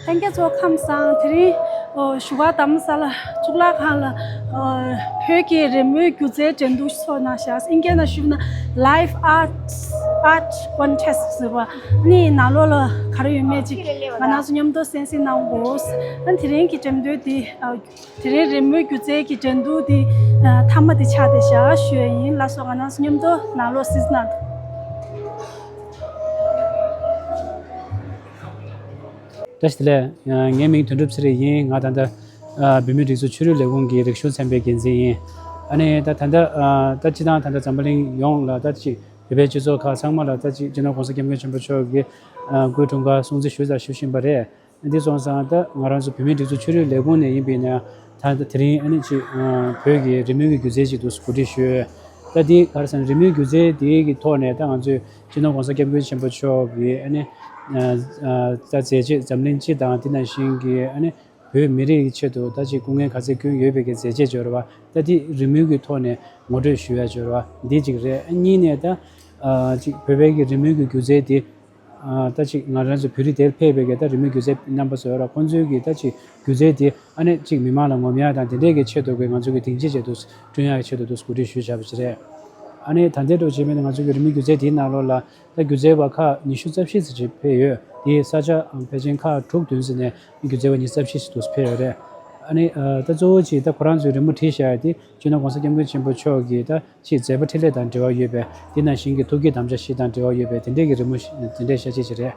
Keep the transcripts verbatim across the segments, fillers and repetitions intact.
ལྷན་རྒྱས་ཚོ་ཁམས་བཟང་། དེ་རིང་ཨོ་བཞུགས་སྒར་རྡ་རམ་ས་ལ་གཙུག་ལག་ཁང་ལ་ཨོ་བོད་ཀྱི་རི་མོའི་སྒྱུ་རྩལ་འགྲན་བསྡུར་ཚོགས་གནང་བཞག་ཨིན་སྐད་ནང་ཞུས་ན་Live Arts Art Contest ཟེར་བ་ནི་ནང་ལོགས་ལ་ག་རེ་ཡོད་མེད་ཅིག་ང་རང་ཚོ་མཉམ་དུ་གསན་གཟིགས་གནང་དགོས། ཨ་དེ་རིང་གི་འགྲེམས་སྟོན་འདི་ཨ་དེ་རིང་རི་མོའི་སྒྱུ་རྩལ་གྱི་འགྲན་བསྡུར་འདི་ཨ་མཐའ་མ་འདི་ཆགས་བསྡད་བཞག་ཞུ་ཡ་ཡིན། ལགས་སོ། ང་རང་ཚོ་མཉམ་དུ་ནང་ལོགས་གཟིགས་གནང་དང་། བཀྲ་ཤིས་བདེ་ལེགས། ངའི་མིང་དོན་གྲུབ་ཚེ་རིང་ཡིན། ང་ད་ལྟ་ཨ་བོད་མིའི་སྒྲིག་འཛུགས་ཆོས་རིག་ལས་ཁུངས་ཀྱི་རིག་གཞུང་ཚན་པའི་འགན་འཛིན་ཡིན། ཨ་ནི་ད་ད་ལྟ་ཨ་ད་སྤྱི་བཏང་ད་ལྟ་འཛམ་བུ་གླིང་ཡོངས་ལ་ད་ཅིག་བོད་པའི་སྤྱི་ཚོགས་ཁག་ཚང་མ་ལ་ད་ཅིག་སྤྱི་ནོར་༸གོང་ས་༸སྐྱབས་མགོན་ཆེན་པོ་མཆོག་གི་ཨ་སྐུའི་འཁྲུངས་སྐར་སྲུང་བརྩི་ཞུ་དང་ཞུ་བཞིན་པ་རེད། འདི་སོང་ཙང་ད་ང་རང་ཚོ་བོད་མིའི་སྒྲིག་འཛུགས་ཆོས་རིག་ལས་ཁུངས་ནས་ཡིན་པ་ཡིན་ན་ད་ད་དེ་རིང་ཨ་ནི་ཅིག་ཨ་བོད་ཀྱི་རི་མོའི་གི་སྒྱུ་རྩལ་ཅིག་ཏུ་གོ་སྒྲིག་ཞུས། ད་འདི་ག་རེ་ཟེར་ན་རི་མོའི་སྒྱུ་རྩལ་འདི་གི་ཐོག་ནས་ད་ང་ཚོས་སྤྱི་ནོར་༸གོང་ས་༸སྐྱབས་མགོན་ཆེན་པོ་མཆོག་གི་ཨ་ནི་ཨ་ད་མཛད་རྗེས་འཛམ་གླིང་སྤྱི་དང་དེ་ནང་བཞིན་གྱི་ཨ་ནི་བོད་མི་རིགས་ཀྱི་ཆེད་དུ་ད་ཅིག་སྐུ་ངལ་ག་ཚད་བསྐྱོན་ཡོད་པའི་གི་མཛད་རྗེས་འབྱོར་བ་ད་འདི་རི་མོའི་གི་ཐོག་ནས་ངོ་སྤྲོད་ཞུ་ཡ་འབྱོར་བ་འདི་གཅིག་རེད། ཨ་གཉིས་ནས་ད་ཨ་ཅིག་བོད་པའི་གི་རི་མོའི་གི་སྒྱུ་རྩལ་འདི་ཨ་ད་ཅིག་ང་རང་ཚོ་བོད་རིགས་དེར་ཕེབས་པའི་གི་ད་རི་མོའི་སྒྱུ་རྩལ་རྣམ་པ་ཚོ་ཡོད་ར། ཁོང་ཚོའི་གི་ད་ཅིག་སྒྱུ་རྩལ་འདི་ཨ་ནི་ཅིག་མི་མང་ལ་ངོམ་ཡ་དང་དེ་འདྲའི་གི་ཆེད་དུ་གི་ང་ཚོ་གི་སྡིངས་ཆ་ཅིག་ཏུ་བསྐྲུན་ཡ་གི་ཆེད་དུ་ཏུ་གོ་སྒྲིག་ཞུས་བྱས་པ་ཅིག་རེད། ཨ་ནི་ད་ལྟའི་འགྲོ་བྱེད་མེད་ན་ང་ཚོ་གི་རི་མོའི་སྒྱུ་རྩལ་འདིའི་ནང་ལོགས་ལ་ད་སྒྱུ་རྩལ་བ་ཁག་ཉི་ཤུ་རྩ་བཞི་ཙམ་ཅིག་ཕེབས་ཡོད། དེའི་ས་ཆ་ཨ་ཕལ་ཆེར་ཁག་དྲུག་བདུན་ཙམ་ནས་སྒྱུ་རྩལ་བ་ཉི་ཤུ་རྩ་བཞི་ཙམ་ཕེབས་ཡོད་རེད། ཨ་ནི་ཨ་ད་གཙོ་བོ་ཅིག་ད་ཁོ་རང་ཚོའི་རི་མོ་བྲིས་བཞག་ཡ་དེ་སྤྱི་ནོར་༸གོང་ས་༸སྐྱབས་མགོན་ཆེན་པོ་མཆོག་གི་ད་ཅིག་མཛད་པ་འཕྲིན་ལས་དང་འབྲེལ་བ་ཡོད་པའི་དེ་ནང་བཞིན་གྱི་ཐུགས་བསྐྱེད་དམ་བཅའ་བཞི་དང་འབྲེལ་བ་ཡོད་པའི་དེ་འདྲའི་གི་རི་མོ་ཞིག་དེ་འདྲའི་ཤ་ཆེ་ཅིག་རེད།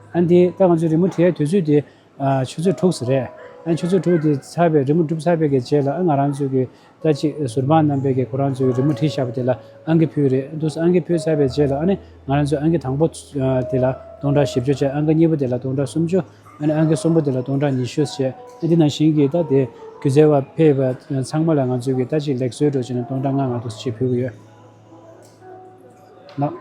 ཨ་ནི་ད་ང་ཚོའི་རི་མོ་བྲིས་ཡའི་དུས་ཚོད་དེ་ཨ་ཆུ་ཚོད་དྲུག་ཙམ་རེད། ཨ་ནི་ཆུ་ཚོད་དྲུག་དེ་ཚར་བའི་རི་མོ་གྲུབ་ཚར་བའི་གི་རྗེས་ལ་ཨ་ང་རང་ཚོའི་གི་ད་ཅིག་ཟུར་དཔང་རྣམ་པས་གི་ཁོ་རང་ཚོའི་རི་མོ་བྲིས་བཞག་པ་དེ་ལ་ཨང་ཀི་ཕུལ་རེད། འདུག་ཨང་ཀི་ཕུལ་ཚར་བའི་རྗེས་ལ་ཨ་ནི་ང་རང་ཚོའི་ཨང་ཀི་དང་པོ་དེ་ལ་སྟོང་ཕྲག་བཞི་བཅུ་བྱས། ཨང་ཀི་གཉིས་པ་དེ་ལ་སྟོང་ཕྲག་སུམ་ཅུ། ཨ་ནི་ཨང་ཀི་གསུམ་པོ་དེ་ལ་སྟོང་ཕྲག་ཉི་ཤུ་བྱས། ཨ་འདི་ནང་བཞིན་གྱི་ད་དེ་སྒྱུ་རྩལ་བ་ཕེབས་པ་ཚང་མ་ལ་ང་ཚོའི་གི་ད་ཅིག་ལེགས་གསོལ་འགྲོ་བྱས་ནས་སྟོང་ཕྲག་ལྔ་ལྔ་འདུག་ཅིག་ཕུལ་གི་ཡོད། ལགས།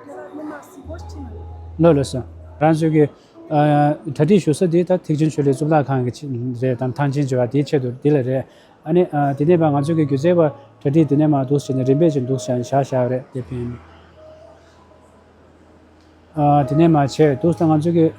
ལགས་ལགས་སོ། རང་ཚོའི་གི་ཨ་གྲ་སྒྲིག་ཞུ་ས་དེ་ད་ཐེག་ཆེན་ཆོས་གླིང་གཙུག་ལག་ཁང་གི་ཆེད་རེད་དམ། ཐང་ཆེན་བྱེ་བ་དེའི་ཆེད་དུ་དེ་ལ་རེད། ཨ་ནི་ཨ་དེ་ནས་ཕར་ང་ཚོའི་གི་སྒྱུ་རྩལ་བ་གྲ་སྒྲིག་དེ་ནས་མར་འདུག་བྱས་ནས་རིམ་པས་ཅིག་འདུག་བྱས་བཞག་བཞག་རེད་དེ་ཕན། ཨ་དེ་ནས་མར་བྱས་འདུག་ད་ང་ཚོའི་གི་ཨ་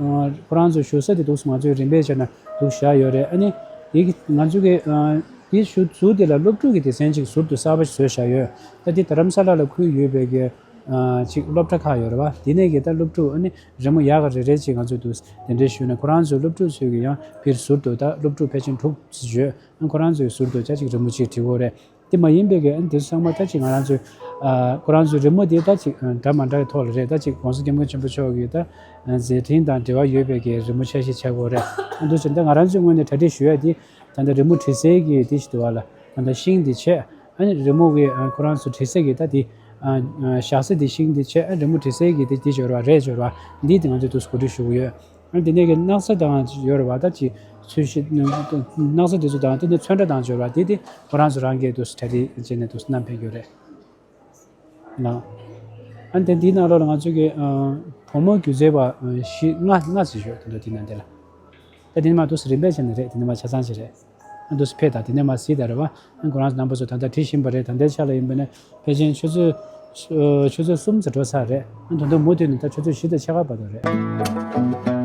ཁོ་རང་ཚོ་བཞུགས་ས་དེ་འདུག་ང་ཚོའི་རིམ་པས་བྱས་ན་འདུག་བཞག་ཡོད་རེད། ཨ་ནི་དེ་གི་ང་ཚོའི་གི་ཨ་དེ་བཞུགས་ཟུར་དེ་ལ་སློབ་ཕྲུག་གི་སྡེ་ཚན་ཅིག་ཟུར་དུ་གསར་པ་ཞིག་བཟོས་བཞག་ཡོད། ད་དེ་རྡ་རམ་ས་ལ་ལ་ཁུལ་ཡོད་པའི་གི་ཨ་ཅིག་སློབ་གྲྭ་ཁག་ཡོད་རེད་བ། དེ་ནས་གི་ད་སློབ་ཕྲུག་ཨ་ནི་རི་མོ་ཡག་ག་རེ་རེ་ཅིག་ང་ཚོས་འདུག་དེ་འདྲས་ཞུས་ན་ཁོ་རང་ཚོའི་སློབ་ཕྲུག་ཚོས་གི་ཡང་ཕར་ཟུར་དུ་ད་སློབ་ཕྲུག་ཕལ་ཆེར་དྲུག་ཙམ་ཡོད། ཨ་ཁོ་རང་ཚོའི་ཟུར་དུ་ཅ་ཅིག་རི་མོ་ཅིག་བྲིས་ཡོད་རེད། དེ་མ་ཡིན་པའི་གི་ཨ་ནི་དེ་ཚོ་ཚང་མ་ད་ཅིག་ང་རང་ཚོའི་ཨ་ཁོ་རང་ཚོའི་རི་མོ་དེ་ད་ཅིག་ཨ་འདྲ་མ་འདྲ་གི་ཐོག་ལ་རེད། ད་ཅིག་༸གོང་ས་༸སྐྱབས་མགོན་ཆེན་པོ་མཆོག་གི་ད་ཨ་མཛད་འཕྲིན་དང་འབྲེལ་བ་ཡོད་པའི་གི་རི་མོ་ཆ་ཤས་ཆགས་ཀྱི་ཡོད་རེད། ཨ་འདུག་བྱས་ད་ང་རང་ཚོའི་ངོས་ནས་གྲ་སྒྲིག་ཞུ་ཡ་དེ་ད་ལྟ་རི་མོ་བྲི་སའི་གི་དེ་ཞིག་འདུག་བ་ལ། ད་ལྟ་ཤིང་དེ་བྱས། ཨ་ནི་རི་མོ་གི་ཨ་ཁོ་རང་ཚོ་བྲི་ས་གི་ད་དེ་ཨ་ཨ་བཞག་ས་དེ་ཤིང་དེ་བྱས། ཨ་རི་མོ་བྲི་ས་གི་དེ་དེ་འབྱོར་བ་རས་འབྱོར་བ་འདི་དེ་ང་ཚོས་འདུག་གོ་སྒྲིག་ཞུ་གི་ཡོད། ཨ་དེ་ནས་གི་སྣག་ཚ་དང་ཡོད་རེད་བ། ད་ཅིག་ཚོས་གཞི་སྣག་ཚ་དེ་ཚོ་དང་དེ་ནས་ཚོན་ཁྲ་དང་ཡོད་རེད་བ། དེ་དེ་ཁོ་རང་ཚོ་རང་གིས་འདུག་གྲ་སྒྲིག་བྱས་ནས་འདུག་བསྣམས་ཕེབས་ཡོད་རེད། ལགས། ཨ་དེ་འདིའི་ནང་ལོགས་ལ་ང་ཚོ་གི་ཨ་བུ་མོ་སྒྱུ་རྩལ་བ་ཨ་བཞི་ལྔ་ལྔ་ཙམ་ཡོད་དེ་འདྲ། དེ་ནང་དེ་ལ་ད་དེ་ནས་མར་འདུག་རིམ་པས་བྱས་ནས་རེད། དེ་ནས་མར་ཆ་ཚང་ཞིག་རེད། ཨ་འདུག་སེ་ཕེབས་དང་། དེ་ནས་མར་གཟིགས་དང་རེད་བ། ཨ་ཁོ་རང་ཚོ་རྣམ་པ་ཚོ་ད་ལྟ་བྲིས་བཞིན་པ་རེད། ད་ལྟའི་ཆ་ལ་ཡིན་པ་ནས་ཕལ་ཆེར་ཆུ་ཚོད་ཨ་ཆུ་ཚོད་གསུམ་ཙམ་འགྲོ་ཚར་རེད། ཨ་ད་དུང་མུ་མཐུད་ནས་ད་ཆུ་ཚོད་བཞི་དང་ཕྱེད་ཀ་བར་དུ་རེད།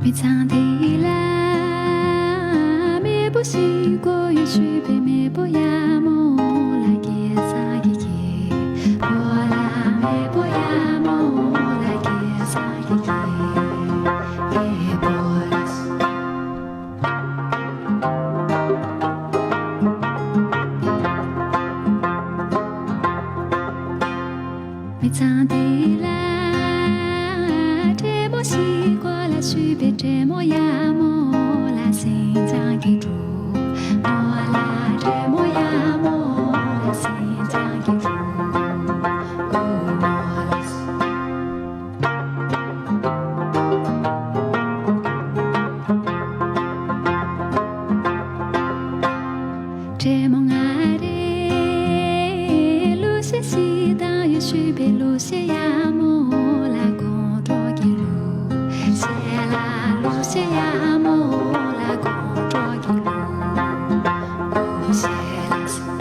མི་ཚང་དེ་ལ་མེས་པོ་ཞིག་གོ་ཡོད་ཞུས་པའི་མེས་པོ་ཡ་མོ་ལ་སྐྱེ་ས་ཀྱི་སྐྱེ་བོ་ལ་མེས་པོ་ཡ་མོ་ལ་སྐྱེ་ས་ཀྱི་སྐྱེ་བོ་ལ། མི་ཚང་དེ་ལ་བགྲེས་མོ་ཞིག་གོ་ལ་ཞུས་པའི་བགྲེས་མོ་ཡ་མོ་ལ་སེང་ལྕམ་གྱི་གྲོགས་མོ་ལ་བགྲེས་མོ་ཡ་མོ་ལ་སེང་ལྕམ་གྱི་གྲོགས་མོ་ལ། བགྲེས་མོ་ང་རེ་གླུ་གཞས་ཤིག་བཏང་ཡོད་ཞུས་པའི་གླུ་གཞས་ཡ་མོ་ལ་དགོང་དྲོ་གི་གླུ་གཞས་ལ་གླུ་གཞས་ཡ་མོ་ལ་དགོང་དྲོ་གི་གླུ་གླུ་གཞས་ལ།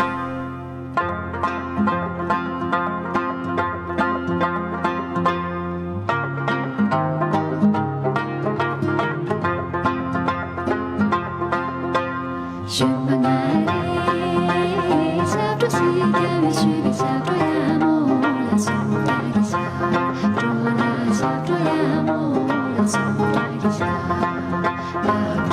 ཞུན་པ་ང་རེ་ཞབས་བྲོ་ཞིག་རྒྱབ་པའི་ཞུས་པའི་ཞབས་བྲོ་ཡ་མོ་ལ་སོང་རྒྱག་གི་ཞབས་བྲོ་ལ་ཞབས་བྲོ་ཡ་མོ་ལ་སོང་རྒྱག་གི་ཞབས་བྲོ།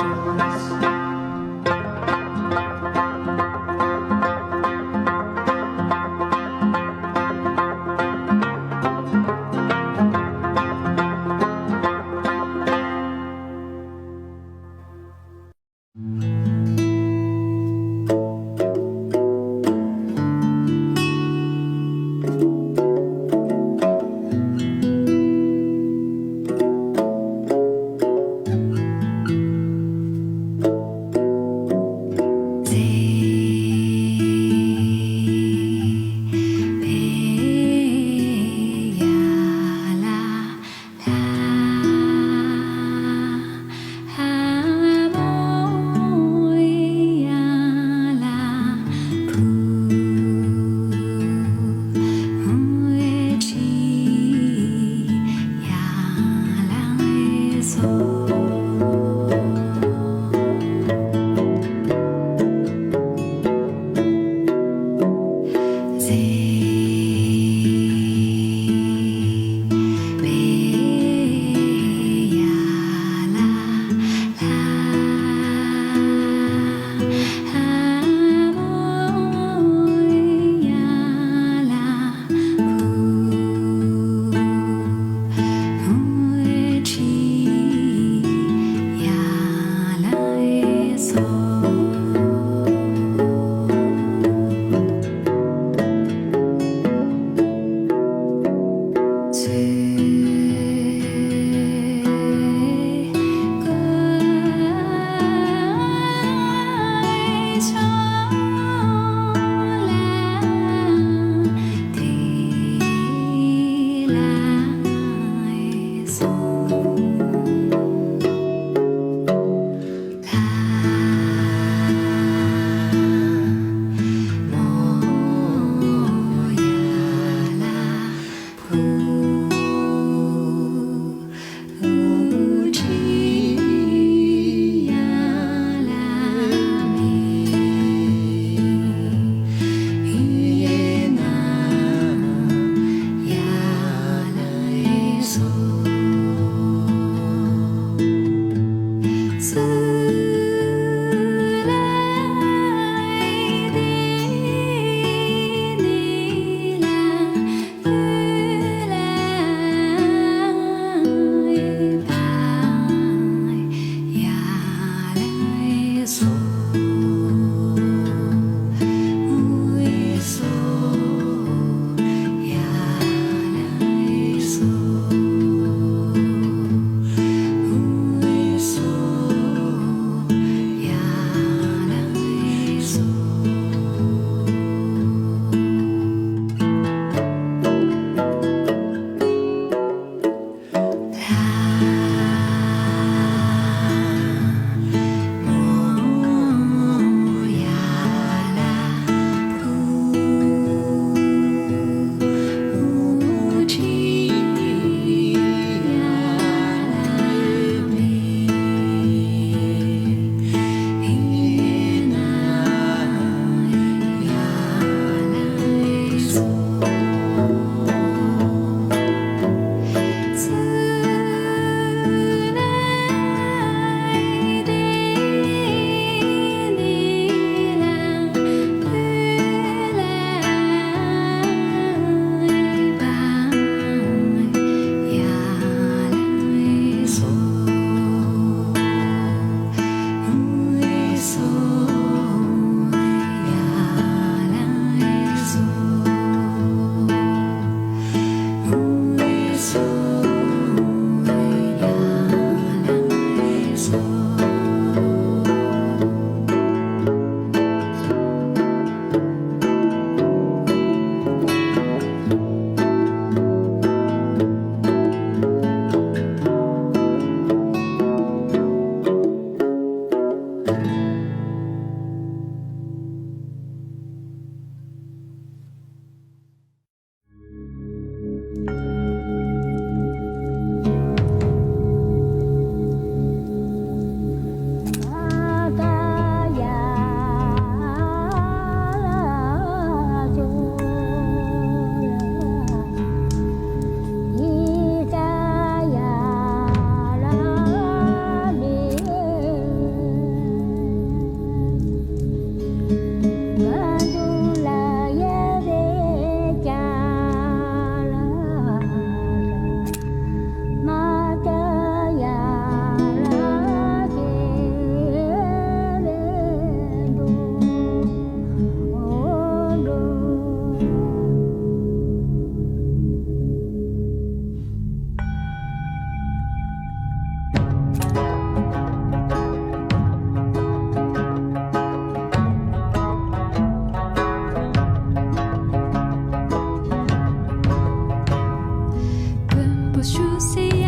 པོ་ཞུ་སེ་ཡ་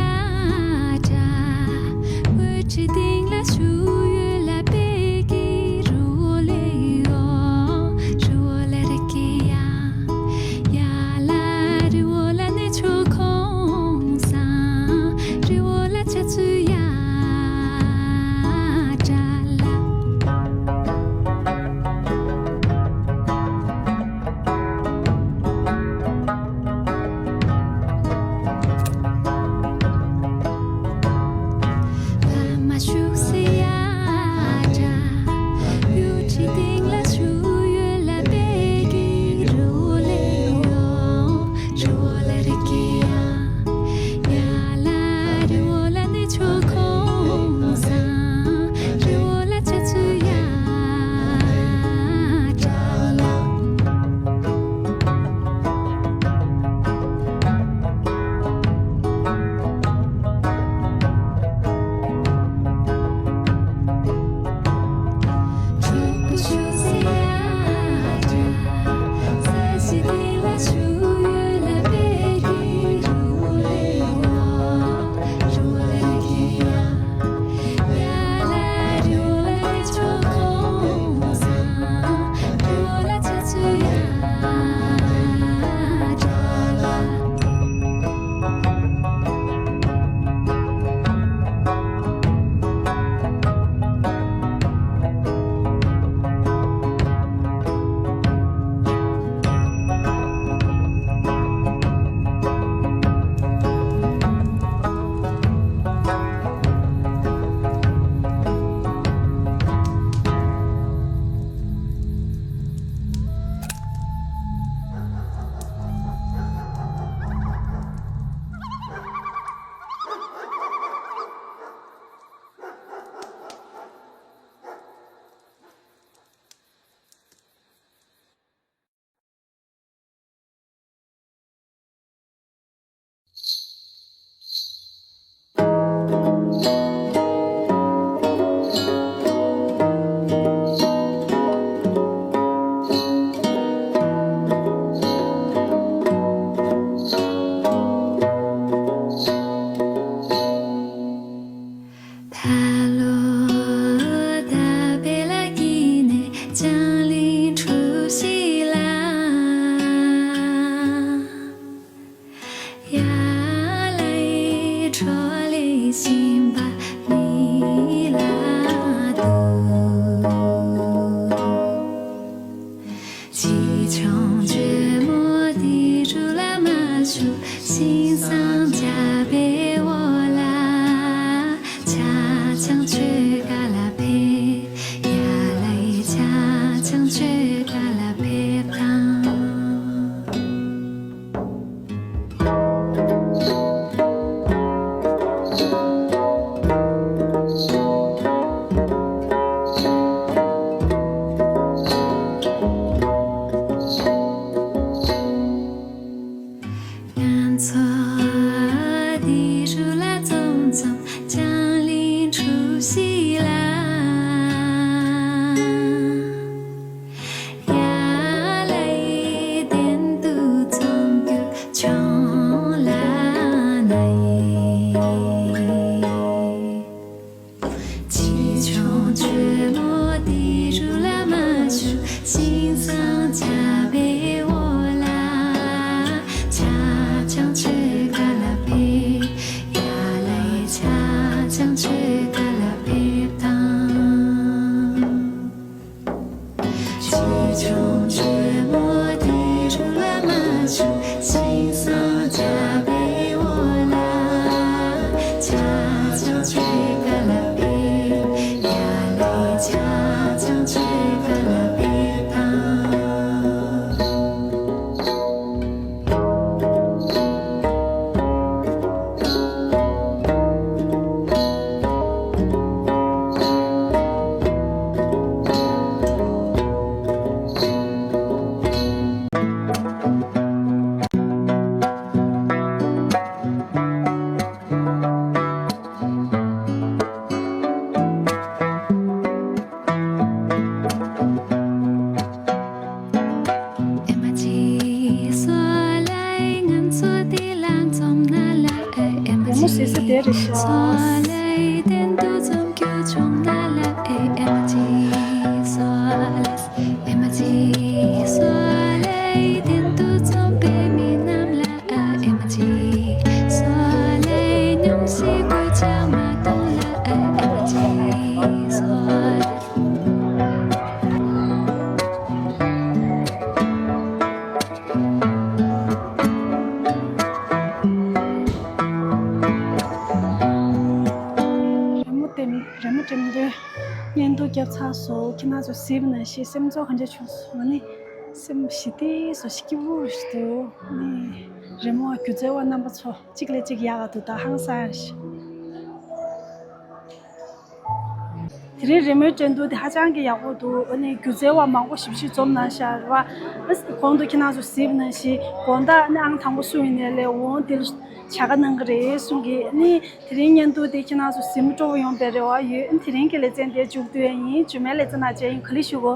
དྲ། འོད་ཀྱི་སྟེང་ལ་ཞུ་ཡོད་ལ་པེ་ཀི་རི་བོ་ལེ་ཡོ། རི་བོ་ལ་རི་ཀེ་ཡ། ཡ་ལ་རི་བོ་ལ་ནེ་ཆོ་ཁོང་སང་། རི་བོ་ལ་ཆ་ཚུ་ཡ་དྲ་ལ། ད་ལོ་ད་བེ་ལ་ཀི་ནེ་ཅང་ལིང་ཁྲུ་ཤི་ལ། ཡ་ལའི་ཁྲོ་ལེ་ཤིང་པ་མི་ལ་དུ། ཅི་ཆུང་ཇོ་མོ་དེ་རུ་ལ་མ་ཞུ། ཤིང་སང་ཇ་བེ་འོ་ལ། ཆ་ཆང་ཆོས་ག་ལ་ཕེབས། ཡ་ལའི་ཆ་ཆང་ཆོས་ག་ལ་ཕེབས་དང་། ང་ཚོ་འདི་རུ་ལ་འཛོམས་ཙམ་ཅང་ལིང་ཁྲུ་ཤི་ལ། ཡ་ལའི་གདན་དུ་འཛོམས་རྒྱུ་བྱུང་ལ་ན་ཡི། ཅི་ཆུང་ཇོ་མོ་དེ་རུ་ལ་མ་ཞུ། ཤིང་སང་ཇ་བེ་འོ་ལ། ཆ་ཆང་ཆོས་ག་ལ་ཕེབས། ཡ་ལའི་ཆ་ཆང་ཆོས་ག་ལ་ཕེབས་དང་། ཅི་ཆུང་ཇོ་མོ་དེ་རུ་ལ་མ་ཞུ། ཤིང་སང་ཇ་བེ་འོ་ལ། ཆ་ཆང་ཆོས་ག་ལ་ཕེབས། ཡ་ལའི་ཆ་ཆང་ཆོས་ག་ལ་ཕེབས་དང་། མོ་ཟེར་ས་དེ་རེད་ཤག་རི་མོ་སྟེམ་རི་མོ་སྟེམ་དུས་བརྙན་ཐུང་བརྒྱབ་ཚར་སོང་། ཁྱེད་རང་ཚོ་གཟིགས་པ་ནང་བཞིན་སེམས་ཚོར་ག་འདྲ་བྱུང་སོང་། ང་ནི་སེམས་ཞི་བདེ་སོང་། སྐྱིད་པོ་ཞིག་འདུག་ནི་རི་མོ་སྒྱུ་རྩལ་བ་རྣམ་པ་ཚོ་གཅིག་ལས་གཅིག་ཡག་ག་འདུག་ད་ཧང་སང་ཞིག་དེ་རིང་རི་མོའི་འགྲན་བསྡུར་དེ་ཧ་ཅང་གི་ཡག་པོ་འདུག་ཨ་ནི་སྒྱུ་རྩལ་བ་མང་པོ་ཞེ་པོ་ཅིག་འཛོམས་གནང་ཤག་རེད་བ། ཨ་གོང་དུ་ཁྱེད་རང་ཚོ་གཟིགས་པ་ནང་བཞིན་དགོང་དག་ཨ་ནི་ཨང་དང་པོ་སུ་ཡིན་ནའི་ལས་འོང་དེ་ལ་བྱ་དགའ་གནང་གི་རེད་གསུང་གི་ཨ་ནི་དེ་རིང་བརྙན་ཐུང་དེ་ཁྱེད་རང་ཚོ་གཟིགས་མོ་སྤྲོ་པོ་ཡོང་བའི་རེ་བ་ཡོད། ཨ་ནི་དེ་རིང་གི་ལེ་ཚན་དེ་མཇུག་བསྡུ་ཡ་ཡིན། རྗེས་མའི་ལེ་ཚན་ནང་མཇལ་ཡིན། ག་ལེ་ཞུ་གོ།